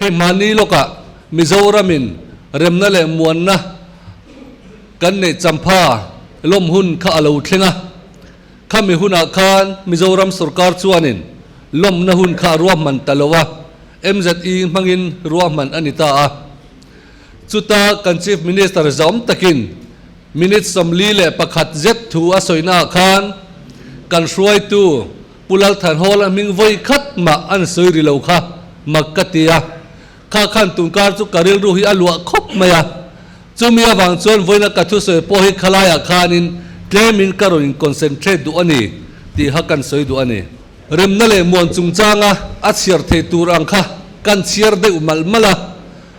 Hei mahni lawkah Mizoramin remna leh muanna kan neih champha lawm hun kha a lo thleng a. Khami hunah khan Mizoram sorkar chuanin lawmna hun kha a ruahman ta lo a, MZE hmangin ruahman a ni ta a. Chuta kan Chief Minister zawm takin minute 41 zet thu a sawinaah khan kan hruaitu Pu Lalthanhawla hming vawi khat mah an sawi ri lo kha mak ka ti a, kha khan tunkar chu ka rilru hi a luah khawp mai a. Chumi avang chuan vawiina ka thusawi pawh hi khalaiah khanin tlemin ka rawn in concentrate duh a ni tih kha kan sawi duh a ni. Remna leh muan chungchanga a chhiar thei tur ang kha kan chhiar deuh malh malh a,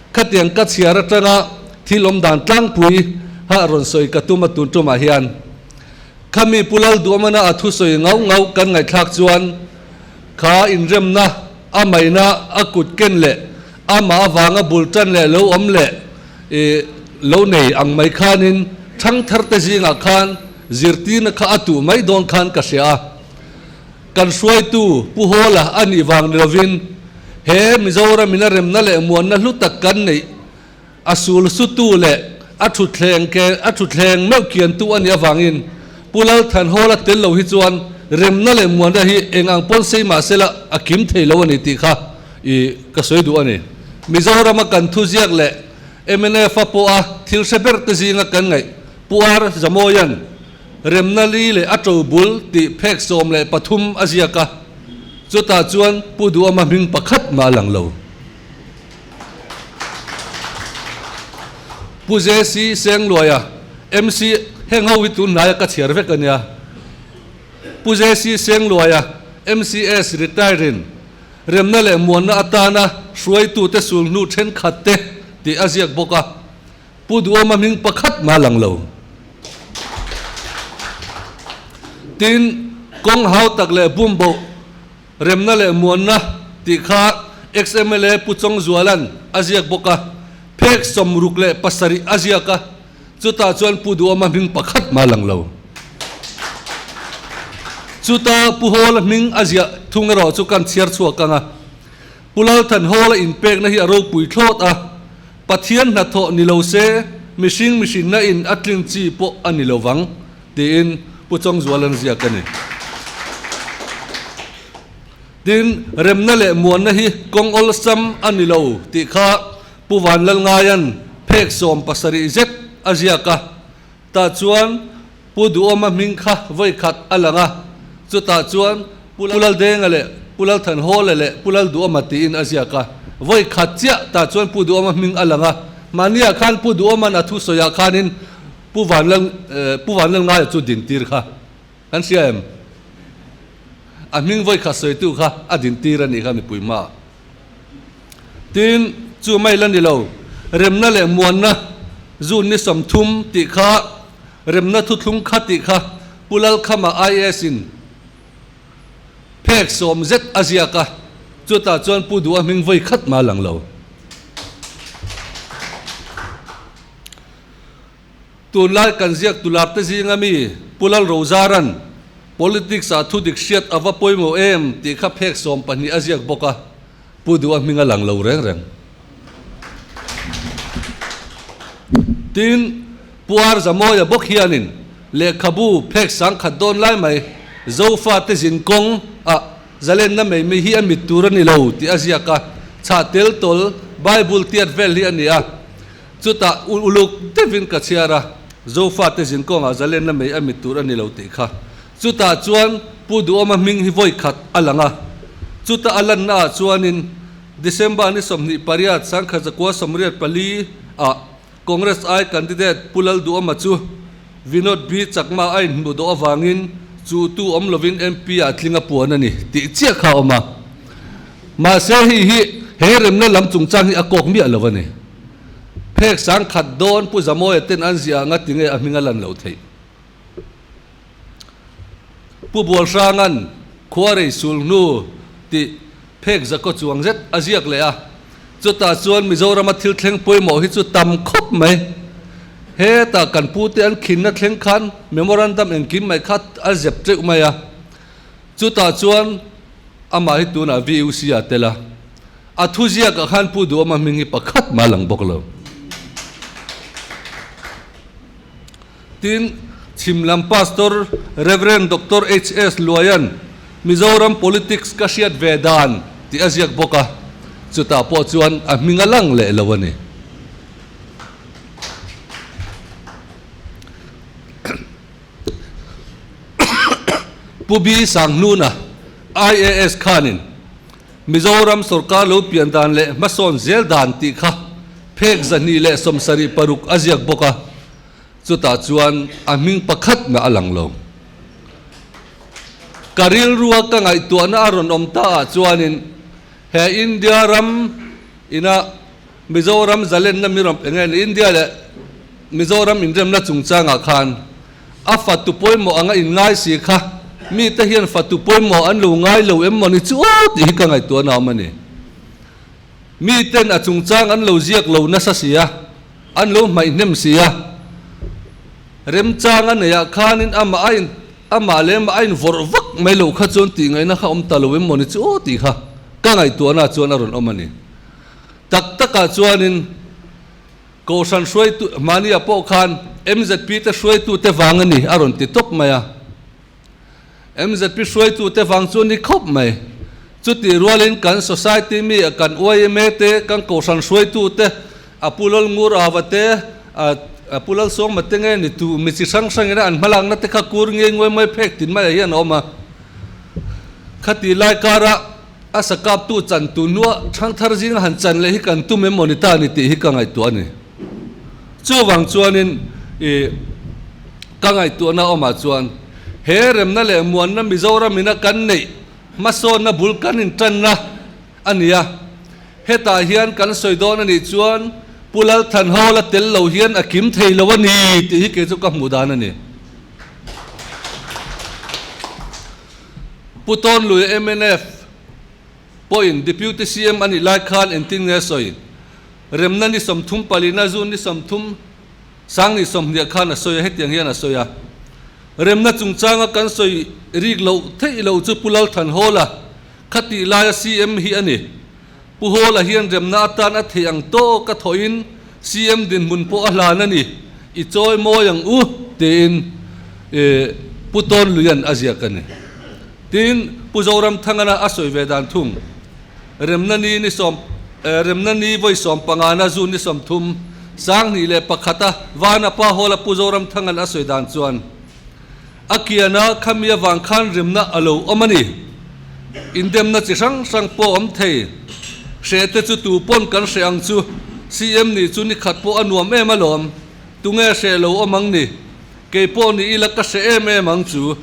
khatiang ka chhiar atanga thil awm dan tlangpui ha rawn sawi ka tum a tun tumah hian. Khami Pu Lalduamana a thusawi ngauh ngauh kan ngaihthlak chuan kha inremna a maina a kut ken leh amah avanga bul tan leh lo awm leh i lo nei ang mai khanin thangthar te zingah khan zirtirna kha a tuh mai dawn khan ka hria a. Kan hruaitu Pu Hawla a nih vang ni lovin he Mizoram in a remna leh muanna hlu tak kan neih A sul sutu leh a thutthleng ke a thutthleng meuh kiantu a nih avangin Pu Lalthanhawla tel lo hi chuan remna leh muanna hi eng ang pawn sei mah sela a kim thei lo a ni tih kha i ka sawi duh a ni. Mizorama kan thuziak leh mnf a pawha thil hre ber te zinga kan ngaih Pu Ar Zamoian remna li leh a to bul tih phek 13 a ziak a, chutah chuan Pu Duhawma hming pakhat mah a lang lo. Pu JC Sengluaia, MC, Heng ho hi tun hnaia ka chhiar vek a nia. Pu JC Sengluaia, MCS, retired in remna leh muanna atana hruaitute sulhnu thenkhat te tih a ziak bawk a. Pu Duhawma hming pakhat mah lang lo. Tin, kawng hau tak leh bumboh Remna leh muanna tih kha ex-MLA Pu Chawngzuala'n a ziak bawk a, phek 67 a ziak a, chutah chuan Pu Duhawma hming pakhat mah lang lo. Chuta Pu Hawla hming a ziah thung erawh chu kan chhiar chhuak ang a, Pu Lalthan Hawla inpekna hi a ropui thlawt a, Pathian hnathawh ni lo se mihring mihrinna in a tlin chi pawh a ni lo vang, tiin Pu Chawngzuala'n ziak a ni. Tin, remna leh muanna hi kawng awlsam a ni lo tih kha Pu Vanlalngaia'n phek 70 zet a ziak a. Tah chuan Pu Duhawma hming kha vawi khat a lang a, chutah chuan Pu Laldenga leh Pu Lalthanhawla leh Pu Lalduhawma tiin a ziak a. Vawi khat chiah tah chuan Pu Duhawma hming a lang a. Mahniah khan Pu Duhawma'n a thusawiah khanin Pu Vanlal Pu Vanlalngaia chu dintir kha kan hria em? A hming vawi khat sawitu kha a dintir a nih kha mipui hmaah. Tin, chu mai la ni lo, remna leh muanna June ni 30 tih kha remna thuthlung kha tih kha Pu Lalkhama IAS in phek 10 zet a ziak a, chutah chuan Pu Duha hming vawi khat mah a lang lo. Tunlai kan ziak tular te zinga mi Pu Lal Rozaran politics ah thu dik hriat a va pawimawh em tih kha phek 12 a ziak bawk a, Pu Duha hming a lang lo reng reng. Tin, Pu Ar Zamawia bawk hianin lehkhabu phek 10,000 dawn lai mai Zofa te zin kawng ah zalenna mai mai hi a mit tur a ni lo tih a ziak a, chhah tel tawl Bible tiat vel hi a ni a. Chutah uluk deuhin ka chhiar a, Zofate zin kawngah zalenna mai a mit tur a ni lo tih kha. Chutah chuan Pu Duhawma hming hi vawi khat a lang a. Chuta a lannaah chuanin December ni 28, 1984 ah Congress I candidate Pu Lalduhawma chu Vinod B Chakma a inhmuh dawh avangin chuhtu awm lovin MP ah tling a puan a ni tih chiah kha a awm a. Mahse hei hi he remna lam chungchang hi a kawk miah lo a ni. Phek 10,000 dawn Pu Zamawia ten an ziah anga tinge a hming a lan loh theih. Pu Bualhranga'n Khuarei sulhnu tih phek zakaw chuang zet a ziak leh a, chutah chuan Mizorama thil thleng pawimawh hi chu tam khawp mai. Hetah kan pute an khinna thleng khan memorandum engkim mai kha a zep teuh mai a, chutah chuan amah hi tunah VUC ah tel a. A thuziakah khan Pu Duhawma hming hi pakhat mah a lang bawk lo. Tin, chhim lam Pastor Rev. Doctor HS Luaia'n Mizoram politics ka hriat ve dan tih a ziak bawk a, chutah pawh chuan a hming a lang leh lo a ni. Pu B Sanghnuna, IAS khanin Mizoram sorkar lo pian dan leh hmasawn zel dan tih kha phek 276 a ziak bawk a, chutah chuan a hming pakhat mah a lang lo. Ka rilrua ka ngaihtuahna a rawn awm ta ah chuanin he India ram ina Mizoram zalenna mi rawn pe nge ni India leh Mizoram inremna chungchangah khan A fatu pawimawh anga inngai si kha mite hian fatu pawimawh an lo ngai lo em mawni chu aw tih hi ka ngaihtuah na awm a ni. Miten a chungchang an lo ziak lo nasa si a, an lo hmaih hnem si a. Remchang a neih ah khanin amah a in amah leh amah a invawrh vak mai lo kha chuan tih ngaihna kha awm ta lo em mawni chu aw tih kha ka ngaihtuah na chuan a rawn awm a ni. Tak takah chuanin. Kohhran hruaitu Hmania pawh khan mzp te hruaitute vang a ni a rawn ti tawp mai a. Mzp hruaitute vang chu a ni khawp mai. Chutih rualin kan society mi kan yma te, kan kohhran hruaitute, a Pu Lalngur Ava te, a Pu Lalsawngma te nge ni tu mi chi hrang hrangin an hmalakna te kha kur nge nguai mai phek tin maiah hian a awm a. Khati lai karah A sakaptu chan tu hnua thangthar zinga han chan leh hi kan tum em maw ni ta ni tih hi ka ngaihtuah a ni. Chuvang chuanin i ka ngaihtuahna awmah chuan he remna leh muanna Mizoram ina kan neih hmasawnna bul kan intanna a ni a. Hetah hian kan sawi dawn a nih chuan Pu Lalthanhawla tel lo hian a kim thei lo a ni tih hi kei chu ka hmuh dan a ni. Pu Tawnlui mnf pawhin Deputy CM a nih lai khan engtin nge sawi? Remna ni 30 palina June ni 30 sang ni 20 khan a sawi a, hetiang hian a sawi a, Remna chungchanga kan sawi rik loh theih loh chu Pu Lalthanhawla khatih laia CM hi a ni. Pu Hawla hian remna atan a theih ang tawk a thawhin CM dinhmun pawh a hlan a ni, i chawi mawi ang u, tiin Pu Tawnluia'n a ziak a ni. Tin, Pu Zoramthangana a sawi ve dan thung, Remna ni ni sawm, Remna ni vawi 15na June ni 30, 2001a Vanapa Hall-a Pu Zoramthanga'n a sawi dan chuan, A kiana khami avang khan rimna a lo awm a ni. Indemna chi hrang hrang pawh awm thei. Hreh te chu tu pawn kan hreh ang chu. CM nih chu nikhat pawh a nuam em alawm. Tunge hreh lo awm ang ni? Kei pawh ni ila ka hreh em em ang chu.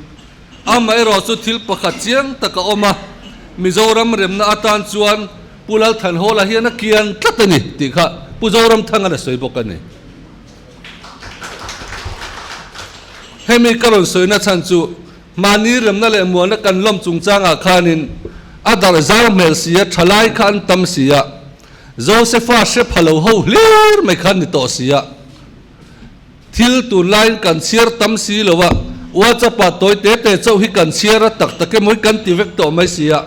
Amaherawh chu thil pakhat chiang tak a awm a, Mizoram remna atan chuan Pu Lalthanhawla hian a kian tlat a ni tih kha Pu Zoramthanga'n a sawi bawk a ni. Hemi ka rawn sawina chhan chu mahni remna leh muanna kan lawm chungchangah khanin a darh zau hmel si a, thalai kha an tam si a, Josefa hre pha lo ho hlir mai khan ni tawh si a, thil tunlaiin kan chhiar tam si lo a, WhatsApp-ah tawi te te chauh hi kan chhiar a, tak tak emaw hi kan ti vek tawh mai si a.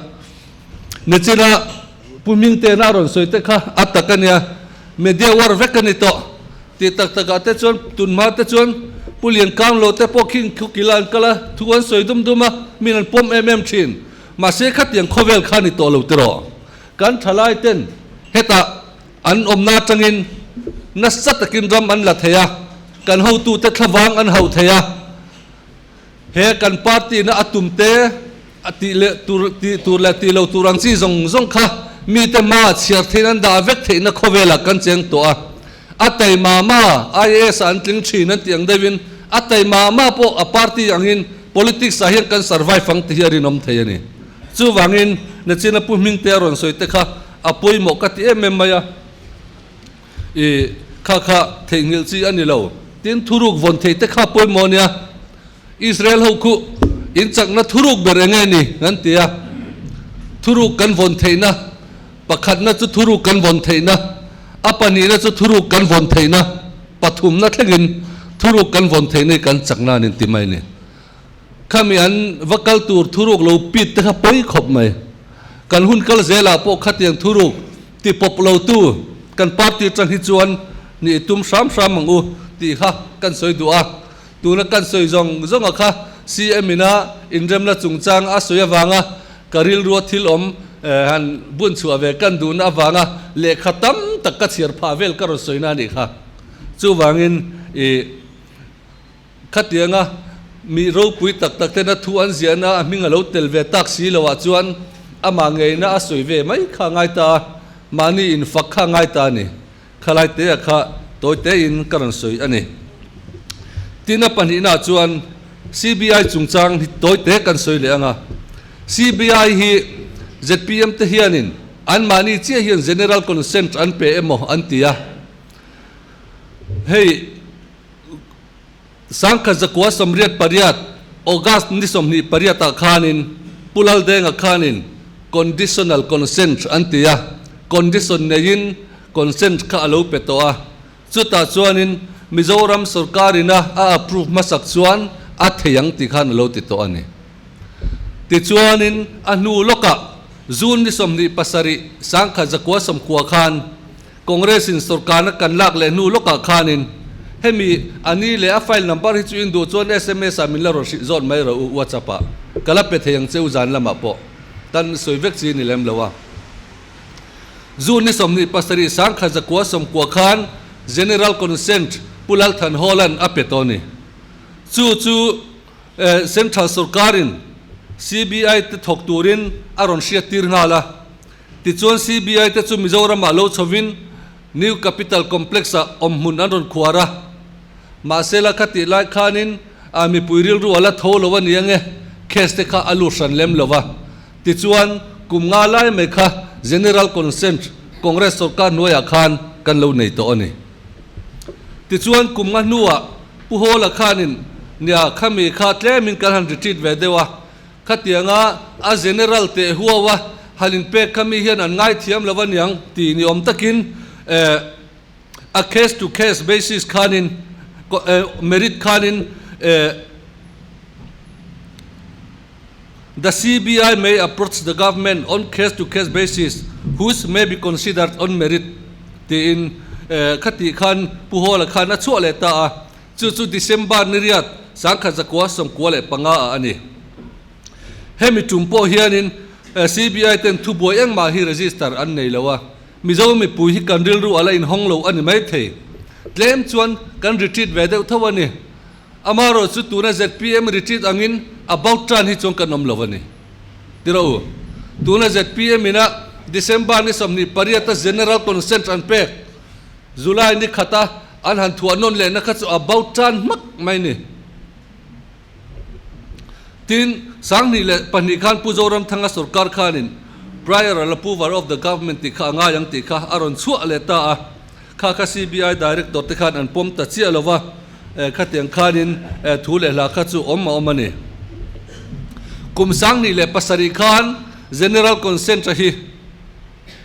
Nichina Pu Hmingtena a rawn sawi te kha a tak a nia, media war vek a ni tawh. Tih tak takah te chuan tunhma te chuan Pu Lian Kang lo te pawh khing thu kila an kal a, thu an sawi dum dum a, min an pawm em em thin. Mahse khatiang khawvel kha ni tawh lo tiraw. Kan thalai ten hetah an awmna atangin nasa takin ram an la thei a, kan hotute thlavang an hauh thei a. He kan party na a tum te a tih leh tur tih tur leh tih lo tur ang chi zawng zawng kha mite hmaah chhiar thein an dah vek theihna khawvelah kan cheng tawh a. A taima ma IAS ah an tling thin an tih ang deuhin a taima ma pawh a party angin politics ah hian kan survive ang ti hi a rinawm thei a ni. Chuvangin Nachina Pu Hmingte a rawn sawi te kha a pawimawh ka ti em em mai a. I kha kha theihnghilh chi a ni lo. Tin, thuruk vawn thei te kha pawimawh a nia. Israel ho khu in chakna thuruk ber eng nge ni an ti a. Thuruk kan vawn theihna, pakhatna chu thuruk kan vawn theihna, a pahnihna chu thuruk kan vawn theihna, pathumna thlengin thuruk kan vawn theihna hi kan chakna an inti mai a ni. Khami an va kal tur thuruk lo pit te kha pawi khawp mai. Kan hun kal zelah pawh khatiang thuruk. ti pawp lo tu kan party atang hi chuan nih tum hram hram ang u tih kha kan sawi duh a. Tuna kan sawi zawng zawnga kha CM ina inremna chungchang a sawi avanga ka rilrua thil awm han bun chhuah ve kan duhna avanga lehkha tam tak ka chhiar phah vel ka rawn sawina a nih kha. Chuvangin i khatianga mi ropui tak tak tena thu an ziahna a hming a lo tel ve tak si loah chuan amah ngeina a sawi ve mai kha a ngai ta a, mahni infak kha a ngai ta a ni. Khalai tea kha tawi tein ka rawn sawi a ni. Tin a pahnihnaah chuan CBI chungchang hi tawi te kan sawi leh ang a. CBI hi zpm te hianin anmahni chiah hian general consent an pe emaw an ti a. Hei Sangkhat 188, August ni 28 ah khanin Pu Laldenga khanin conditional consent an ti a, condition neiin consent kha a lo pe tawh a, chutah chuanin Mizoram sorkarin a a approve hmasak chuan a thei ang tih khan a lo ti tawh a ni. Tichuanin a hnu lawkah June ni 27, 1990 khan Congress in sorkarna kan lak leh hnu lawkah khanin hemi a ni leh a file number hi chu in duh chuan sms ah min la rawn hrih zawt mai rawh u WhatsApp ah ka la pe thei ang che u zan lamah pawh tan sawi vek chi ni lem lo a. June ni 27 1990 khan General Consent Pu Lalthan Hawla'n a pe tawh a ni. Chu chu Central sorkarin CBI te thawk turin a rawn hriattir nghal a. Tichuan CBI te chu Mizoramah lo chhovin New Capital Complex-ah awmhmun an rawn khuar a. Mahse la khatih lai khanin a mipui rilru a la tho lo a ni ange, case te kha a lut hran lem lo va. Tichuan kum nga lai mai kha General Consent Congress sorkar hnuaiah khan kan lo nei tawh a ni. Tichuan kum nga hnuah Pu Hawla khanin nia khami kha tlemin kan han retreat ve deuh a, Khatianga a general teh huau a han inpek kha mi hian an ngaithiam lo aniang tih ni awm takin a case to case basis khanin merit khanin The CBI may approach the government on case to case basis whose may be considered on merit tiin khatih khan Pu Hawla khan a chhuah leh ta a. Chu chu December ni riat 1995 ah a ni. Hemi tum pawh hianin CBI ten thubuai engmah hi register an nei lo a, Mizo mipui hi kan rilru a la inhawng lo a ni maithei. Tlem chuan kan retreat ve deuh tho a ni. Amaherawh chu tuna zpm retreat angin about tan hi chuan kan awm lo a ni. Tiraw u, tuna zpm ina December ni 28 a General Consent an pek, July ni khata an han thuah nawn lehna kha chu a bo tan hmak mai ni. Tin, 2002 khan Pu Zoramthanga sorkar khanin Prior al approval of the government tih kha a ngai ang tih kha a rawn chhuah leh ta a, kha kha CBI Director te khan an pawm ta chiah lo va, khatiang khanin thu leh hla kha chu awm a awm a ni. Kum 2007 khan General Consent a hi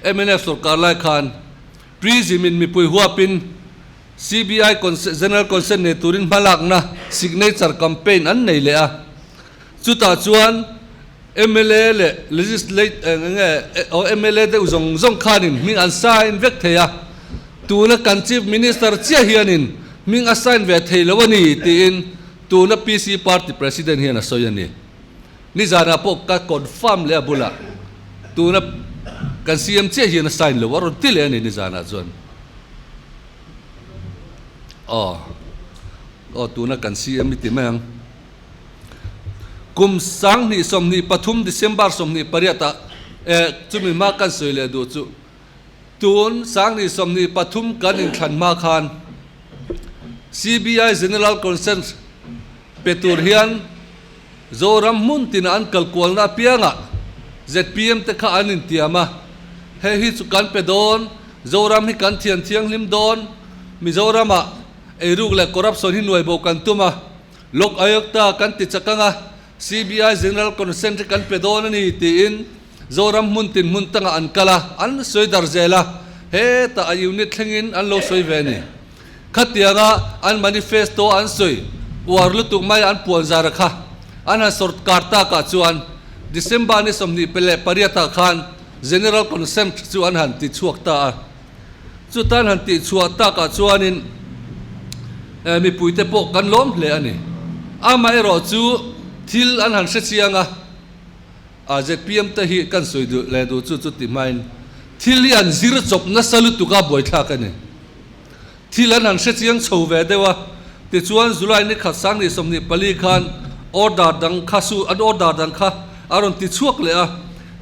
mnf sorkar lai khan Prism in mipui huapin CBI General Consent nei turin hmalakna signature campaign an nei leh a. Chutah chuan mla leh legislate eng nge aw mla deuh zawng zawng khanin hming an sign vek thei a. Tuna kan Chief Minister chiah hianin hming a sign ve thei lo a ni tiin tuna PC Party President hian a sawi a ni. Nizanah pawh ka confirm leh a bulah tuna kan CM chiah hian a sign lo a rawn ti leh a ni nizanah chuan. Aw aw tuna kan CM i ti mai ang. Kum 2023 December 28 ah eh chumi hma kan sawi leh duh chu tun 2023 kan inthlan hma khan CBI General Consent pe tur hian Zoram hmun tina an kal kualna apiangah zpm te kha an intiam a, hei hi chu kan pe dawn, Zoram hi kan thian thianghlim dawn, Mizoramah eiruk leh corruption hi nuai bo kan tum a, Lok Ayukta kan ti chak anga CBI General Consent hi kan pe dawn a ni tiin Zoram hmun tin hmun tangah an kal a, an sawi dar zel a, hetah a unit thlengin an lo sawi ve a ni. Khatianga an manifesto an sawi uar lutuk mai an puan zara kha an han sorkar takah chuan December ni 28 ah khan General Consent chu an han ti chhuak ta a. Chutan han tih chhuah takah chuanin mipuite pawh kan lawm hle a ni. Amaherawh chu thil an han hre chiang a, a zpm te hi kan sawi duh leh duh chu chuti hmain thil hi an zir chawp nasa lutuk a buaithlak a ni. Thil an han hre chiang chho ve deuh a, tichuan July ni khat 2024 khan order dang kha su an order dang kha a rawn ti chhuak leh a,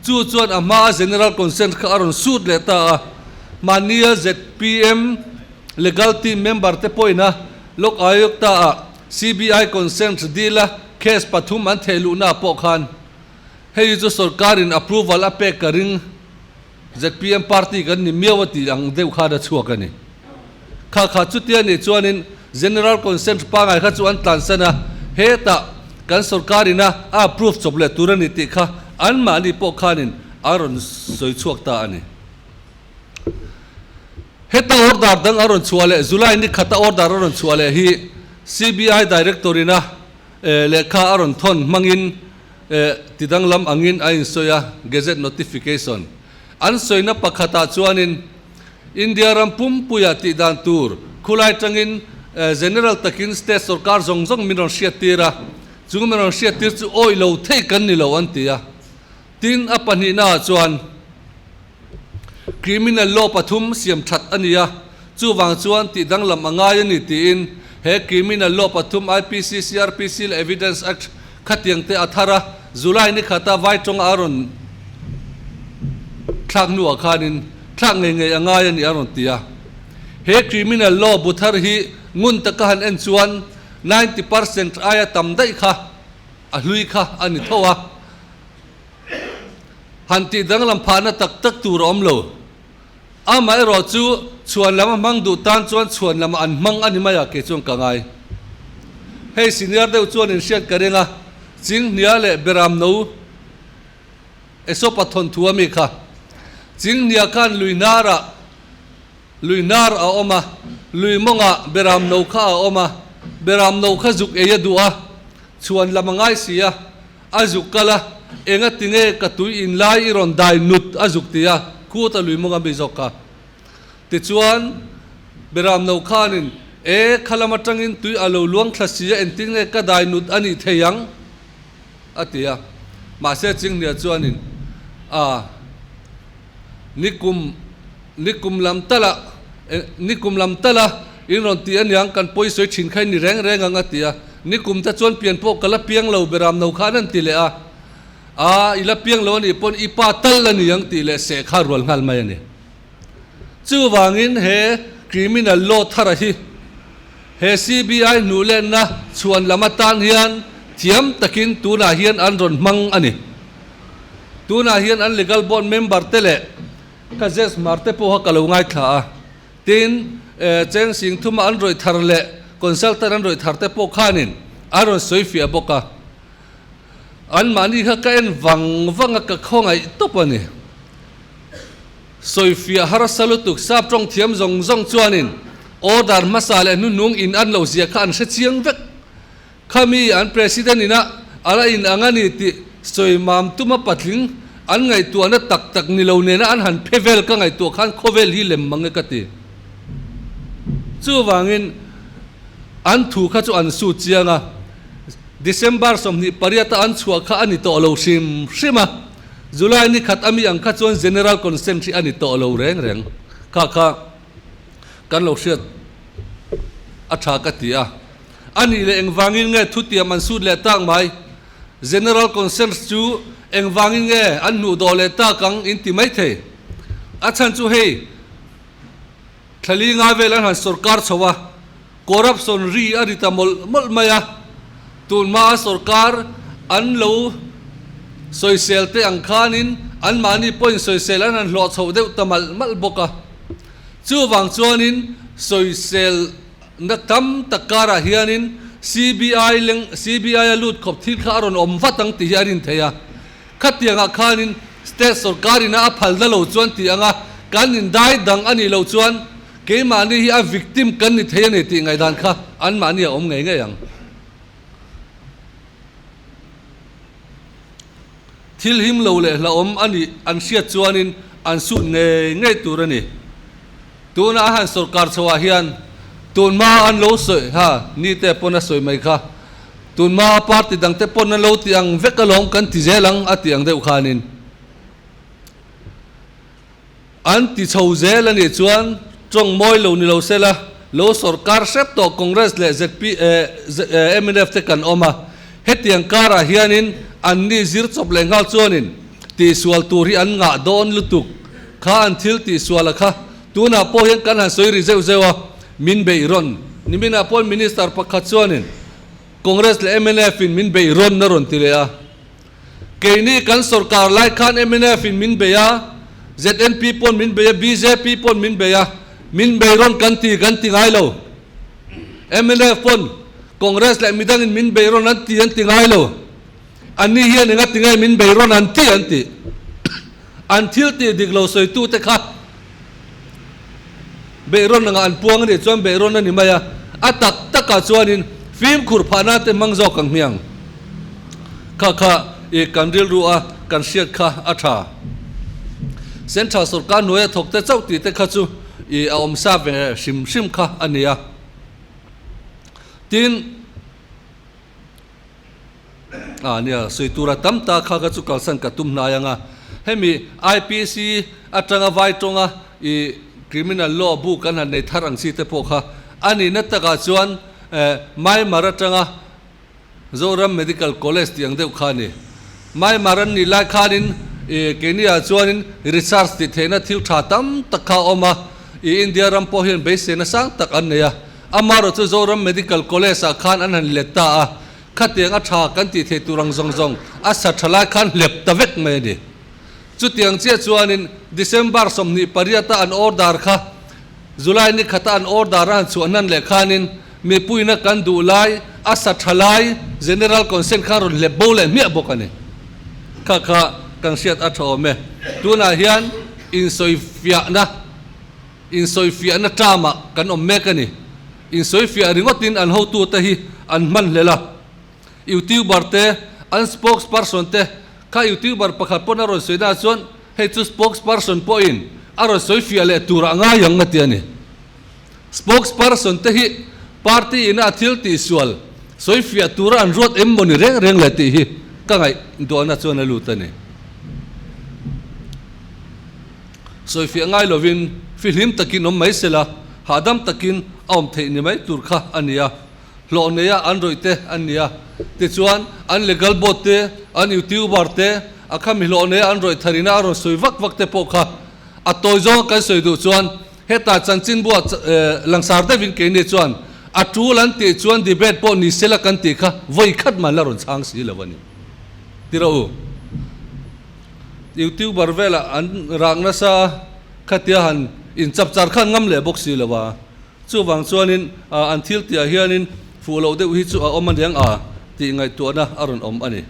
chu chuan a hmaa General Consent kha a rawn sut leh ta a, mahnia zpm Legal Team member te pawhin a Lok Ayukta ah CBI consent dil a case pathum an theh luhna pawh khan hei chu sorkarin approval a pek ka ring. Zpm party kan ni miau a tih ang deuh khan a chhuak a ni. Kha kha chutia nih chuanin General Consent pangai kha chu an tlansan a, hetah kan sorkar ina a approve chawp leh tur a ni tih kha anmahni pawh khanin a rawn sawi chhuak ta a ni. Heta order dang a rawn chhuah leh July ni khata order a rawn chhuah leh hi CBI Director ina lehkha a rawn thawn hmangin Ti danglam angin a insawi a, Gazette Notification an sawina pakhatah chuanin India ram pumpuia tih dan tur khulai tangin General takin State sorkar zawng zawng min rawn hriattir a, chung min rawn hriattir chu awih lo thei kan ni lo an ti a. Tin, a pahnihnaah chuan Criminal Law pathum siam that a ni a, chuvang chuan tih danglam a ngai a ni tiin he Criminal Law pathum IPC, CrPC leh Evidence Act Khatiang te a thar a, July ni khata vai tawnga a rawn thlak hnuah khanin thlak ngei ngei a ngai a ni a rawn ti a. He criminal law bu thar hi ngun taka han en chuan 90% aia tam daih kha a hlui kha a ni tho a. Han tih danglam phahna tak tak tur a awm lo. Amaherawh chu chhuan lam a hmang duh tan chuan chhuan lamah an hmang a ni mai a, kei chuan ka ngai. Hei senior deuh chuan inhriat ka ring a, Chinghnia leh Beram no Esopa thawnthu a mi kha. Chinghnia khan lui hnarah lui hnar a awm a, lui mawngah Beram no kha a awm a, Beram no kha zuk ei a duh a, chhuan lam a ngai si a, A zuk kal a, enga tinge ka tui in lai i rawn dai nut a zuk ti a, khuta lui mawng a mi zawk kha. Tichuan, Beram no khanin, E, kha lam atangin tui a lo luang thla si a, engtin nge ka dai nut a nih thei ang? a ti a. Mahse, Chinghnia chuanin, A, nikum, nikum lam tala, nikum lam tala in rawn ti aniang, kan pawisawi thin kha i ni reng reng ang a ti a. Nikum te chuan pian pawh ka la piang lo beram no khan an ti leh a, a i la piang lo anih pawn i pa tal a ni ang tih leh seh kha rual nghal mai a ni. Chuvangin he criminal law thara hi he CBI hnuhlenna chhuan lam atan hian thiam takin tunah hian an rawn hmang a ni. Tunah hian an legal board member te leh ka Zes Hmar te pawh kha ka lo ngaithla a. Tin, cheng sing thuma an rawih thar leh consultant an rawih thar te pawh khanin an rawn sawi fiah bawk a. Anmahni kha ka en vang vang a, ka khawngaih tawp a ni. Sawi fiah harsa lutuk sap tawng thiam zawng zawng chuanin order hmasa leh hnuhnung in an lo zia kha an hre chiang vek. Khami an President ina a la in ang a ni tih sawi mam tuma patling an ngaihtuahna tak tak ni lo nena an han phe vel ka ngaihtuah khan khawvel hi lem mang e ka ti. Chuvangin an thu kha chu an sut chiang a, December 28 a an chhuah kha a ni tawh lo hrim hrim a, July ni khat ami ang kha chuan General Consent hi a ni tawh lo reng reng. Kha kha kan lo hriat a tha ka ti a. A nih leh engvangin nge thutiam an sut leh tak mai? General Consent chu engvangin nge an hnuh dawh leh tak ang in ti mai thei. A chhan chu hei, thlali nga vel an han sorkar chho a, corruption ri a ri ta mawlh mawlh mai a, tunhma a sorkar an lo sawisel te ang khanin anmahni pawhin sawisel an han hlawh chho deuh ta malh malh bawk a. Chuvang chuanin sawisel Na tam tak karah hianin CBI leng CBI a lut khawp thil kha a rawn awm vat ang tih hi a rin thei a. Khatiangah khanin state sorkar ina a phalna lo chuan tih anga kan indai dang a nih loh chuan keimahni hi a victim kan ni thei a ni tih ngaihdan kha anmahni a awm ngei ngei ang. Thil him lo leh hlauhawm a nih an hriat chuanin an sut ngei ngei tur a ni. Tuna a han sawrkar chhoah hian tun hma an lo sawi ha ni te pawn a sawi mai kha. Tun hma party dangte pawn an lo ti ang vek alawm kan ti zel ang a tih ang deuh khanin an ti chho zel a nih chuan tawng mawi lo ni lo sela lo sawrkar hrep tawh Congress leh ZP mnf te kan awm a, hetiang karah hianin an ni zir chawp leh nghal chuanin tihsual tur hi an ngah dawn lutuk kha an thil tihsuala kha tunah pawh hian kan han sawi ri zeuh zeuh a, min beih rawn niminah pawhin Minister pakhat chuanin Congress leh mnf in min beih rawn a rawn ti leh a. Keini kan sawrkar lai khan mnf in min bei a, ZNP pawn min bei a, bjp pawn min bei a, min bei rawn kan ti kan ti ngai lo. Mnf pawn Congress leh midang in min bei rawn an ti an ti ngai lo. Anni hian enga ti nge min bei rawn an ti an ti. An thil tih dik lo sawitu te kha beih rawn anga an puang a nih chuan beih rawn a ni mai a, a tak takah chuanin fimkhur phahna te hmang zawk ang hmiang. Kha kha i kan rilru a kan hriat kha a tha. Central sorkar hnuaia thawk te chauh tih te kha chu i a awm sa ve hrim hrim kha a ni a. Tin. A nia, sawi tura tam ta kha kha chu kalsan ka tum hnai ang a. Hemi IPC atanga vai tawnga i criminal law bu kan han nei thar ang chi te pawh kha a nihna takah chuan Myanmar atanga Zoram Medical College tih ang deuh kha a ni. Myanmar an nih lai khanin i keiniah chuanin research tih theihna thil tha tam tak kha a awm a, i India ram pawh hian beiseina sang tak an nei a. Amaherawh chu Zoram Medical College ah khan an han let ta a, khatiang a tha kan tih theih tur ang zawng zawng a sa tha lai khan hlep ta vek mai a ni. Chutiang chiah chuanin December 28 a an order kha July ni khata an order a han chhuah hnan leh khanin mipuina kan duh lai a sa tha lai General Consent khan rawn hlep bo leh hmiah bawk a ni. Kha kha kan hriat a tha awm e. Tunah hian insawifiahna. Insawifiahna term-ah kan awm mek a ni. Insawifiah ringawtin an hotute hi an hman hlel a. Youtuber te, an spokesperson te, kha youtuber pakhat pawn a rawn sawi naah chuan hei chu spokesperson pawhin a rawn sawifiah leh turah ngai ang a ti a ni. Spokesperson te hi party ina a thil tihsual sawifiah tura an ruat em mawni reng reng le tih hi ka ngaihduahna chuan a lut a ni. Sawifiah ngai lovin fihlim takin awm mai sela, hahdam takin a awm theih ni mai tur kha a ni a. Hlawh neia an rawih te an ni a. Tichuan, an legal board te, an youtuber te, a khami hlawh neia an rawih tharina a rawn sawi vak vak te pawh kha a tawi zawnga kan sawi duh chuan hetah chanchinbua langsar deuhin keini chuan a tul an tih chuan debate pawh ni sela kan tih kha vawi khat man la rawn chhang si lo a ni. Ti rawh u. Youtuber velah an rak nasa a, khatia han inchap char khan ngam leh bawk si lo a. Chuvang chuanin an thil tihah hianin fuh loh deuh hi chu a awm aniang a tih ngaihtuahna a rawn awm a ni.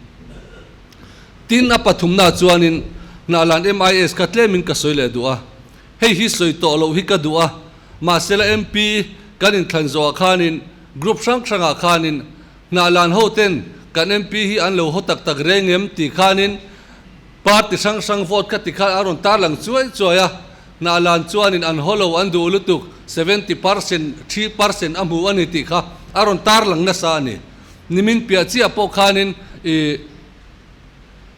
Tin, a pathumna chuanin Hnahlan MIS kha tlemin ka sawi leh duh a. Hei hi sawi tawh loh hi ka duh a, mahsela MP kan inthlan zawhah khanin group hrang hrangah khanin Hnahlan ho ten kan MP hi an lo haw tak tak reng em tih khanin party hrang hrang vote kha ti khan a rawn tarlang chuai chuai a, Hnahlan chuanin an haw lo an duh lutuk 70% 3% a hmu a ni tih kha a rawn tarlang nasa a ni. Nimin piah chiah pawh khanin i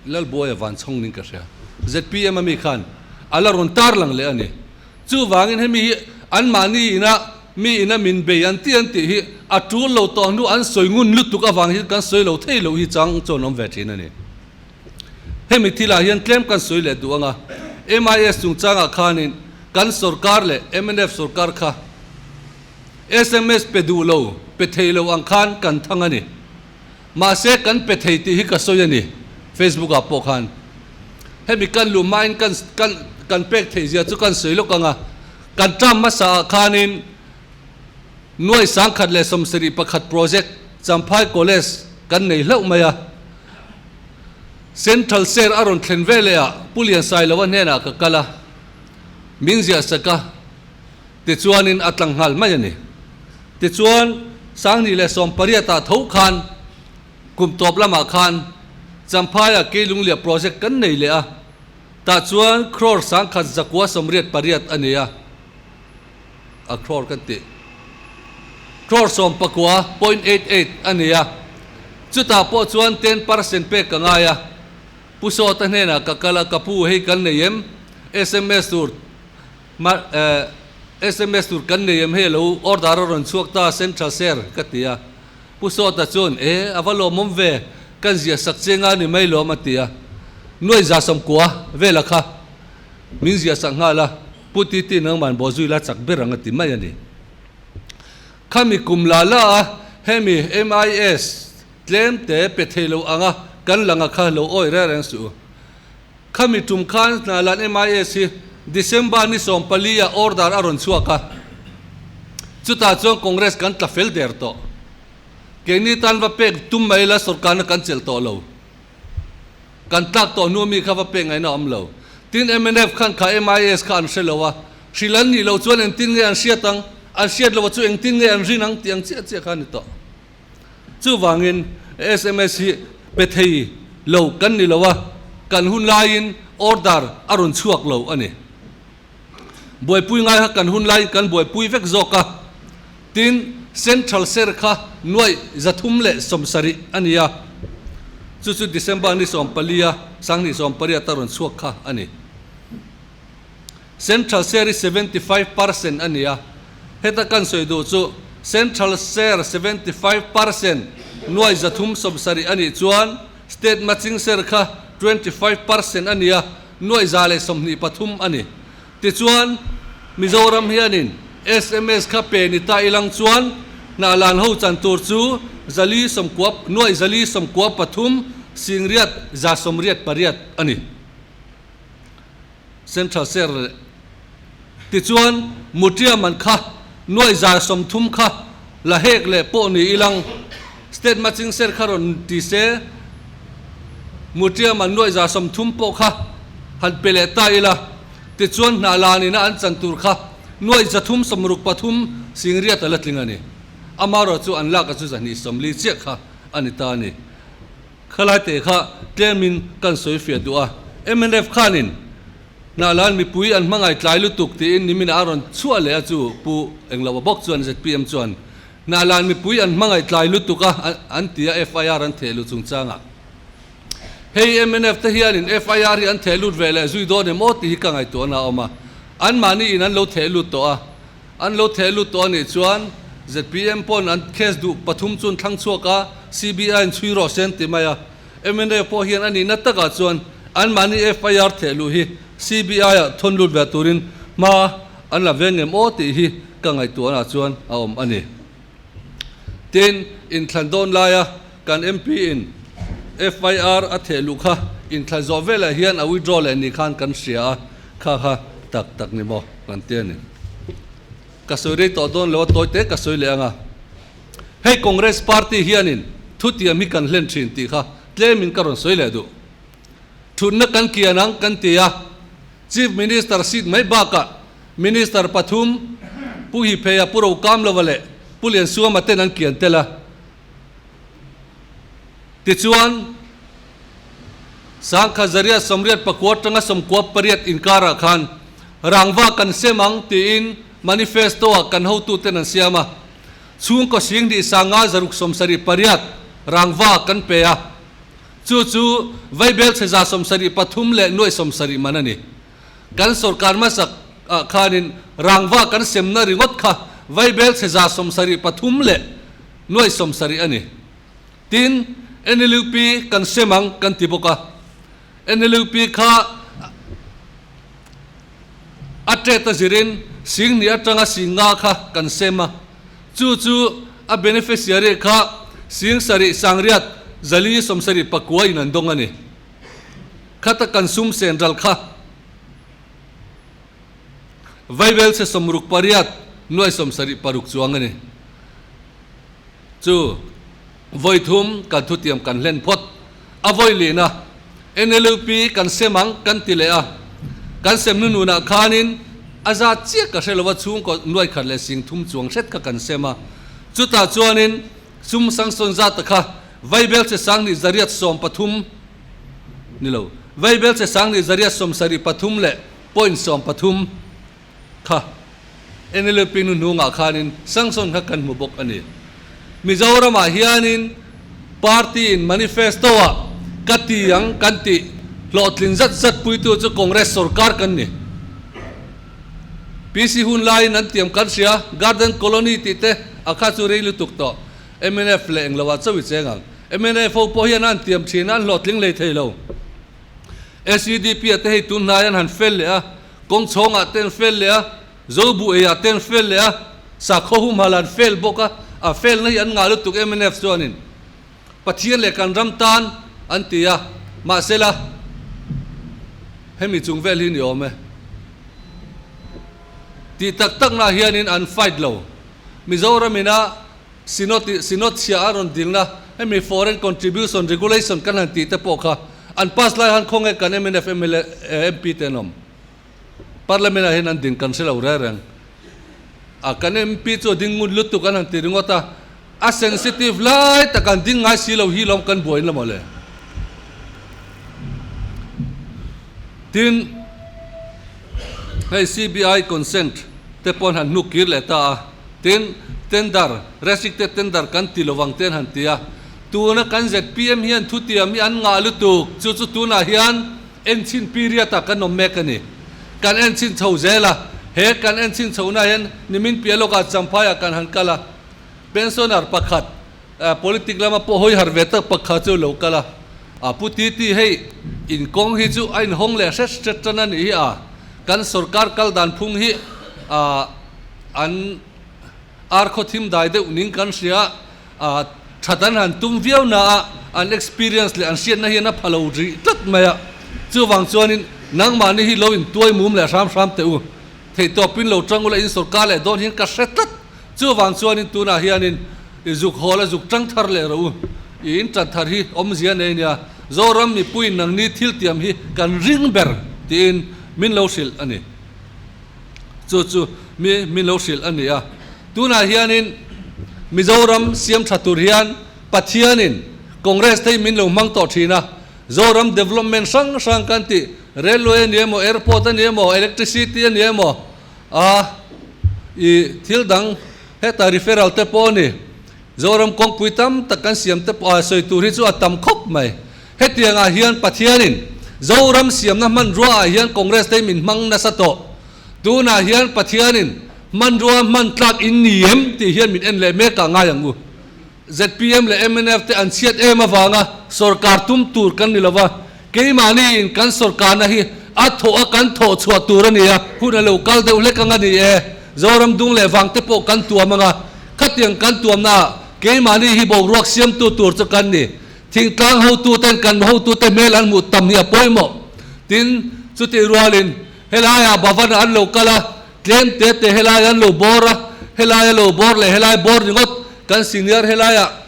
Lalbuaia Vanchhawng ning ka hria zpm ami khan a la rawn tarlang leh a ni. Chuvangin hemi hi anmahni ina mi ina min bei an ti an tih hi a tul lo tawh hnu an sawi ngun lutuk avang hian kan sawi lo thei loh hi chang chuan awm ve thin a ni. Hemi thilah hian tlem kan sawi leh duh ang a, MIS chungchangah khanin kan sorkar leh mnf sorkar kha sms pe duh lo, pe thei lo ang khan kan thang a ni. Mahse kan pe thei tih hi ka sawi a ni, Facebook ah pawh khan. Hemi kan luh hmain kan kan kan pek theih zia chu kan sawi lawk ang a, kan term hmasa ah khanin nuai 1071 project Champhai College kan nei hlauh mai a. Central Share a rawn thlen veleh ah Pu Liansailova hnenah ka kal a, min ziah sak a, tichuanin a tlang nghal mai a ni. Tichuan, 2018 ah tho khan, kum tawp lamah khan. Champhaiah Keilungliah project kan nei leh a, tah chuan crore sangkhat zakua 88 a nei a, a crore kan tih crore sawmpakua point eight eight a nei a, chutah pawh chuan 10% pek ka ngai a, Pu Sawta hnenah ka kal a, ka pu hei kan nei em? Sms tur sms tur kan nei em hei alo order a rawn chhuak ta Central Share ka ti a, Pu Sawta chuan e a va lawmawm ve, kan ziah sak che nga ni mai lawm a ti a, nuai za sawmkua vela kha min ziah sak nghal a, Pu Titi nangman bawhzui la chak ber ang a ti mai a ni. Khami kum la la a hemi MIS Tlem te pe thei lo anga kan langa kha lo awi reng reng suh u. Khami tum khan Hnalan MIS hi December ni 14 ah order a rawn chhuak a, chutah chuan Congress kan tla fel der tawh. Keini tan va pek tum mai la sawrkarna kan chelh tawh lo. Kan tlak tawh hnu ami kha va pek ngaihna a awm lo. Tin mnf khan kha MIS kha an hre lo a, hrilh an nih loh chuan engtin nge an hriat ang, an hriat loh chu engtin nge an rin ang tih ang chiah chiah kha a ni tawh. Chuvangin sms hi pe thei lo kan ni lo a, kan hun laiin order a rawn chhuak lo a ni. Buaipui ngai kha kan hun laiin kan buaipui vek zawk a, tin Central Share kha nuaih 370 a ni a, chu chu December ni 14 a 2018 a rawn chhuak kha a ni. Central share hi 75% a ni a, heta kan sawi duh chu Central share 75% nuai 370 a nih chuan State matching share kha 25% a ni a, nuai 123 a ni. Tichuan, Mizoram hianin sms kha pe ni ta ilang chuan hnahlan ho chan tur chu 490 nuai 493 singriat 188 a ni. Central Share leh tichuan Mutia man kha nuai 130 kha la hek leh pawh ni ilang State Matching Share kha rawn ti se Mutia man nuai 130 pawh kha han pe leh ta ila tichuan hnah la nina an chan tur kha nuai 363 singriat a la tling a ni. Amaherawh chu an lak a chu 240 chiah kha a ni ta a ni. Khalai te kha tlemin kan sawi fiah duh a, mnf khanin Hnahlan mipui an hmangaih tlai lutuk tiin niminah a rawn chhuah leh a chu Pu Engloa bawk chuan zpm chuan Hnahlan mipui an hmangaih tlai lutuk a an ti a FIR an theh lut chungchangah hei mnf te hianin FIR hi an theh lut ve leh zui dawn em aw tih hi ka ngaihtuahna a awm a, anmahni in an lo theh lut tawh a. An lo theh lut tawh a nih chuan zpm pawn an case duh pathum chu an thlang chhuak a, CBI in chhui rawh se an ti mai a. Mnf pawh hian a nihna takah chuan anmahni FIR theh luh hi CBI ah thawn lut ve turin hma an la ve ngem aw tih hi ka ngaihtuahna chuan a awm a ni. Tin, inthlan dawn laia kan MP in FIR a theh luh kha inthlan zawh velah hian a withdraw leh ni khan kan hria a, kha kha tak tak ni maw kan ti a ni. Ka sawi rei tawh dawn lo a, tawi te ka sawi leh ang a. Hei Congress party hianin thutiam hi kan hlen thin tih kha tlemin ka rawn sawi leh duh. Thutna kan kian ang kan ti a, Chief Minister seat mai bakah Minister pathum Pu Hipheia, Pu Rokamlova leh Pu Liansuama ten an kian tel a. Tichuan, Sangkha Zaria 84 atanga 98 inkarah khan rangva kan sem ang tiin manifesto-ah kan hotuten an siam a. Chhungkaw 10,000 578 rangva kan pe a. Chu chu Vaibel chhe 73 leh nuai 70 man a ni. Kan sawrkar hmasak ah khanin rangva kan semna ringawt kha Vaibel chhe 73 leh nuai 70 a ni. Tin, NLUP kan sem ang kan ti bawk a. NLUP kha a tet a zirin 10,000 atanga 5,000 kha kan sem a. Chu chu a beneficiary kha 7,000 479 in an dawng a ni. Khata kan sum sen ral kha Vaibel chhe 68 nuai 76 chuang a ni. Chu vawi thum kan thutiam kan hlen phawt a vawi lihna NLUP kan sem ang kan ti leh a, kan sem nu nunah khanin a zat chiah ka hre lo a chhungkaw nuai khat leh 30,000 chuang hret kha kan sem a, chutah chuanin sum sangsawn zat kha Vaibel chhe 2813. Ni lo. Vaibelchhe Sanghnih 873 leh point 13 kha NLUP nu hnungah khanin sanction kha kan hmu bawk a ni. Mizoramah hianin party in manifesto ah ka ti ang kan tih hlawhtlin zat zat puitu chu Congress sorkar kan ni. PC hun laiin an tiam kan hria, Garden Colony tih te a kha chu rei lutuk tawh. Mnf leh englo ah chauh i cheng ang. Mnf ho pawh hian an tiam thin a, an hlawhtling hlei thei lo. SEDP ah te hei tun hnai an han fel leh a, kawng chhawng ah te an fel leh a, Zobu ei ah te an fel leh a, sakhaw humhal an fel bawk a, a felna hi an ngah lutuk mnf chuanin Pathian leh kan ram tan an ti a, mahsela hemi chung vel hi ni awm e. Tih tak takna hianin an fight lo. Mizoram ina Synod Synod chhia a rawn dilna hemi Foreign Contribution Regulation kan han tih te pawh kha an pass lai han khawnge kan mnf mla MP te an awm. Parliament ah hian an ding kan hre lo reng reng. A kan MP chu a ding ngun lutuk an han ti ringawt a, a sensitive lai tak an ding ngai si lo hi lawm kan buain la mawle. Tin, hei CBI consent te pawh an han hnuk kir leh ta a. Tin, tender, restricted tender kan ti lovang te an han ti a. Tuna kan zpm hian thutiam hi an ngah lutuk, chu chu tunah hian enchhin period ah kan awm mek a ni. Kan enchhin chho zel a, he kan enchhin chhohna hian nimin piah lawkah Champhaiah kan han kal a, pensioner pakhat, politic lama pawh hawi har ve tak pakhat chu lo kal a, a pu Titi hei inkawng hi chu a inhawng leh hret hret tan a nih hi a, kan sorkar kal dan phung hi a. An ar khaw thim dai deuh ning kan hria a, that an han tum viau na a, an experience leh an hriatna hian a pha lo rih tlat mai a. Chuvang chuanin nangmahni hi lo intuai mum leh hram hram teh u. Theihtawpin lo tang ula in sorkar leh dawn hian ka hre tlat. Chuvang chuanin tunah hianin i zuk hawl a zuk tang thar leh rawh u. I in tan thar hi awmzia nei nia. Zoram mipuiin nangni thil tiam hi kan ring ber tiin min lo hrilh a ni. Chu chu mi min lo hrilh a ni a. Tunah hianin Mizoram siam tha tur hian Pathianin Congress te hi min lo hmang tawh thin a. Zoram development hrang hrang kan tih, railway a ni emaw, airport a ni emaw, electricity a ni emaw, a i thil dang heta referral te pawh a ni. Zoram kawngpui tam tak kan siam te pawh a sawi tur hi chu a tam khawp mai. Hetiangah hian Pathianin Zoram siamna hmanrua ah hian Congress te min hmang nasa tawh. Tunah hian Pathianin hmanrua hman tlak in ni em tih hian min en leh mek ah ngai ang u. Zpm leh mnf te an chhiat em avanga sorkar tum tur kan ni lova, keimahni in kan sorkarna hi a thawh a kan thawh chhuah tur a ni a, hun a lo kal deuh hlek ang a ni e. Zoram dung leh vang te pawh kan tuam ang a, khatiang kan tuamna ah keimahni hi boruak siamtu tur chu kan ni. Thingtlang hotuten kan hotute hmel an hmuh tam hi a pawimawh. Tin, chutih rualin helaiah Bhavan an lo kal a, tlem te te helai an lo bawr a, helai a lo bawr leh helai bawr ringawt kan senior helaiah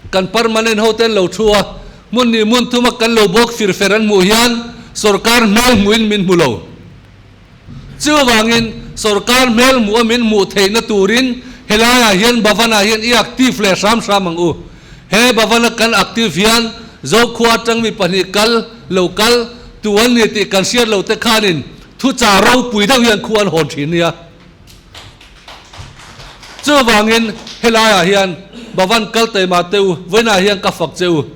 kan permanent hote an lo thu a, hmun nih hmun thuma kan lo bawk fir fer an hmuh hian sorkar hmel hmuhin min hmu lo. Chuvangin, sorkar hmel hmuh a min hmuh theihna turin helaiah hian Bhavan-ah hian i active leh hram hram ang u. He Bhavan-a kan active hian Zokhua atang mi pahnih kal lo kal tu an ni tih kan hriat lo te khanin thuchah ropui deuh hian khu an hawn thin nia. Chuvangin, helaiah hian Bhavan kal taima te u, vawiinah hian ka fak che u.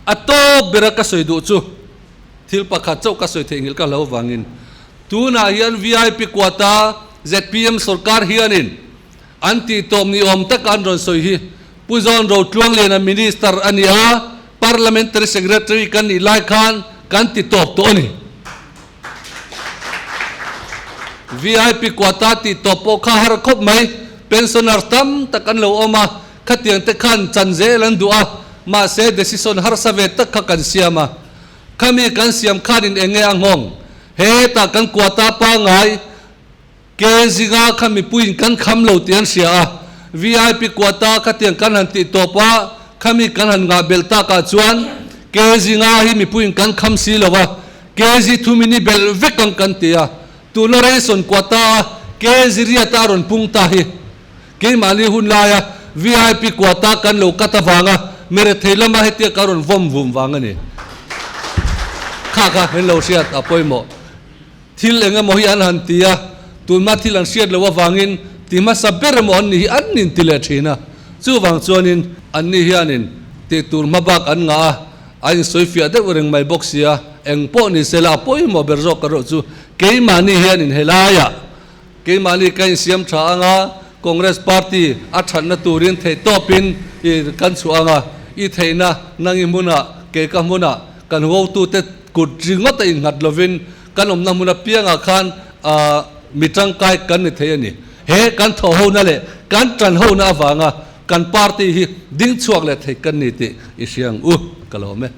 A tawp bera ka sawi duh chu. Thil pakhat chauh ka sawi theihnghilh ka hlo vangin tunah hian vip quota zpm sorkar hianin an tih tawp ni awm taka an rawn sawi hi Pu Zawn Rotluangliana Minister a ni a, Parliamentary Secretary kan nih lai khan kan ti tawp tawh a ni. Vip quota tih tawp pawh kha har khawp mai, pensioners tam tak an lo awm a, khatiang te khan chan zel an duh a, mahse decision harsa ve tak kha kan siam a. Khami kan siam khanin eng nge a nghawng? Hetah kan quota pangai ke zinga kha mipuiin kan kham lo tih an hria a, vip quota khatiang kan han tih tawp a, khami kan han ngah belh takah chuan ke zinga hi mipuiin kan kham si lo a, kg thumin i belh vek ang kan ti a, tuna ration quota a kg riata a rawn pung ta hi. Keimahni hun laia vip quota kan lo cut avanga mi rethei lama hetia ka rawn vawm vum vang a ni. Kha kha min lo hriat a pawimawh. Thil eng emaw hi an han ti a, tunhma thil an hriat loh avangin ti hmasa ber emaw an ni hi an inti leh thin a. Chuvang chuanin anni hianin tih tur hma bak an ngah a, a insawifiah deuh reng mai bawk sia, eng pawh ni sela a pawimawh ber zawk ka rawh chu keimahni hianin helaiah keimahni ka insiam tha ang a, Congress party a thatna turin theihtawpin i kan chhuah ang a, i theihna nangi hmunah kei ka hmunah kan hotute kut ringawt a innghat lovin kan awmna hmun apiangah khan mi tangkai kan ni thei a ni. He kan thawhhona leh kan tanhona avanga kan party hi ding chhuak leh thei kan ni tih i hria ang u, ka lawm e.